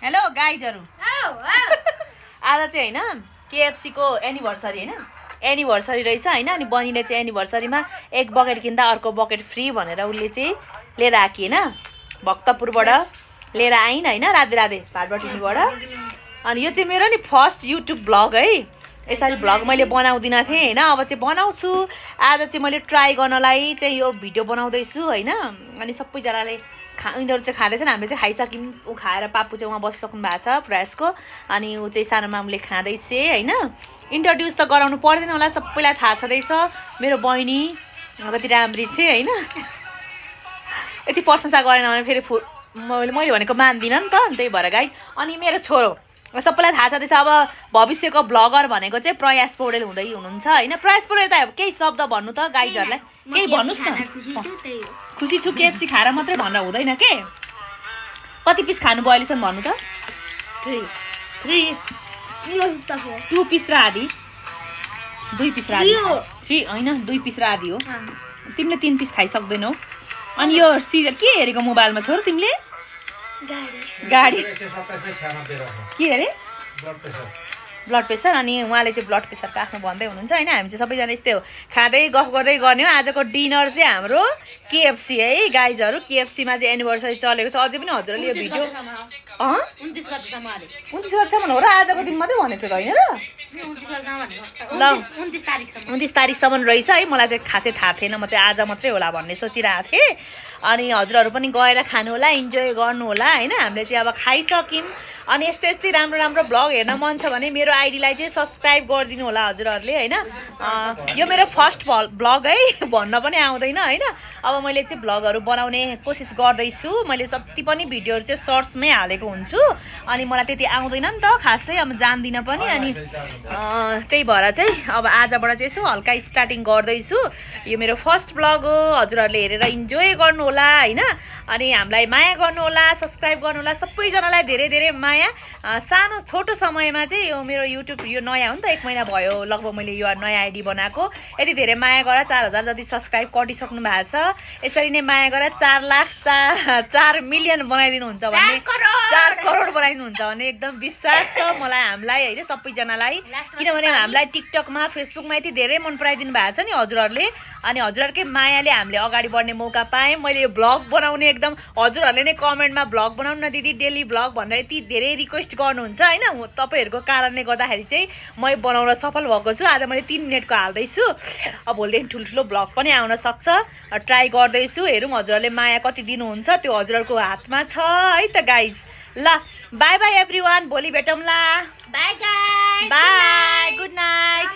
hello गाइजहरु आज चाहिँ हैन केएफसी को एनिभर्सरी हैन एनिभर्सरी रहेछ हैन अनि बनिले चाहिँ एनिभर्सरीमा एक बकेट किन्दा अर्को बकेट फ्री भनेर उले चाहिँ लिएर आकी हैन भक्तपुरबाट लिएर आइन हैन राधे राधे भाटबटिनीबाट अनि यो चाहिँ मेरो नि फर्स्ट युट्युब ब्लग है यसरी ब्लग मैले बनाउँदिन थिए हैन अब चाहिँ बनाउँछु आज चाहिँ मैले ट्राई गर्नलाई चाहिँ यो भिडियो बनाउँदै छु हैन अनि सबैजनाले यिनीहरू चाहिँ खाँदैछन् हामीले चाहिँ खाइसक्यौँ उ खाएर पापु चाहिँ उहाँ बसिसक्नु भएको छ प्रयासको अनि ऊ चाहिँ सानो मामुले खाँदैछ हैन इन्ट्रोड्युस त गराउनु पर्दैन होला सबैलाई थाहा छँदैछ मेरो बहिनी कति राम्री छ हैन यति प्रशंसा गरेन भने फेरि मैले भनेको मान्दिनँ नि त त्यही भएर गाइस अनि मेरो छोरो सबैलाई थाहा छँदैछ अब भविष्यको ब्लगर भनेको चाहिँ प्रयास पौडेल हुँदै हुनुहुन्छ हैन प्रयास पौडेल त अब केही शब्द भन्नु त गाइजहरुलाई केही भन्नुस् न खुसी छु केएफसी खाएर मात्रै भनेर हुँदैन के कति पिस खानु भयो अहिलेसम्म भन्नु त 2 पिस र आधी 2 पिस र आधी 3 हैन 2 पिस र आधी हो तिमीले 3 पिस खाइसक्दैनौ अनि यो के हेरेको मोबाइलमा छोर तिमीले गाडी के अरे ब्लड प्रेसर अनि उहाँले चाहिँ ब्लड प्रेसरको आफ्नो भन्दै हुनुहुन्छ हैन हामी चाहिँ सबैजना यस्तै हो खाँदै गफ गर्दै गर्ने हो आजको डिनर चाहिँ हाम्रो केएफसी है गाइजहरु केएफसी मा चाहिँ एनिभर्सरी चलेको छ अझै पनि हजुरले यो भिडियो 29 गतेसम्म हो र आजको दिन मात्रै भनेको थियो हैन र 29 तारिखसम्म रहेछ है मलाई चाहिँ खासै थाहा थिएन म चाहिँ आज मात्रै होला भन्ने सोचिरहेको थिएँ अनि हजुरहरु पनि गएर खानु होला इन्जोय गर्नु होला हैन हामीले चाहिँ अब खाइसक्यौं अनि यस्तै राम्रो राम्रो ब्लग हेर्न मन छ भने मेरो आइडीलाई चाहिँ सब्स्क्राइब गरिदिनु होला हजुरहरुले हैन यो मेरो फर्स्ट ब्लग है भन्न पनि आउँदैन हैन अब मैले चाहिँ ब्लगहरु बनाउने कोसिस गर्दै छु मैले जति पनि भिडियोहरु चाहिँ सर्ट्समै हालेको हुन्छु अनि मलाई त्यति आउँदैन नि त खासै अब जान्दिन पनि अनि त्यही भएर चाहिँ अब आजबाट चाहिँ यसो हल्का स्टार्टिङ गर्दै छु यो मेरो फर्स्ट ब्लग हो हजुरहरुले हेरेर इन्जोय गर्नु होला हैन अनि हामीलाई माया गर्नु होला सब्स्क्राइब गर्नु होला सबैजनालाई धेरै धेरै माया सानो छोटो समयमा चाहिँ यो मेरो युट्युब यो नयाँ हो नि त 1 महिना भयो लगभग मैले यो नयाँ आइडी बनाएको यति धेरै माया गरेर 4000 जति सब्स्क्राइब कटिसक्नु भएको छ यसरी नै माया गरेर 4 मिलियन बनाइदिनु हुन्छ भने 4 करोड बनाइदिनु हुन्छ भने एकदम विश्वास छ मलाई हामीलाई हैन सबैजनालाई किनभने हामीलाई टिकटकमा फेसबुकमा यति धेरै मन पराइदिनु भएको छ नि हजुरहरुले अनि हजुरहरुकै मायाले हामीले अगाडि बढ्ने मौका पाएँ मैले यो ब्लग बनाउने एकदम हजुरहरुले नै कमेन्टमा ब्लग बनाउन न दिदी डेली ब्लग भनेर यति धेरै रिक्वेस्ट गर्नुहुन्छ हैन तपाईहरुको कारणले गर्दाखेरि चाहिँ म बनाउन सफल भएको छु आज मैले 3 मिनेटको हाल्दै छु अब भोलिदेखि ठुलठुलो ब्लग पनि आउन सक्छ ट्राई गर्दै छु हेरौँ हजुरहरुले माया कति दिनुहुन्छ त्यो हजुरहरुको हातमा छ है त गाइज ल बाइ बाइ एभ्रीवन भोलि भेटौँला bye guys bye good night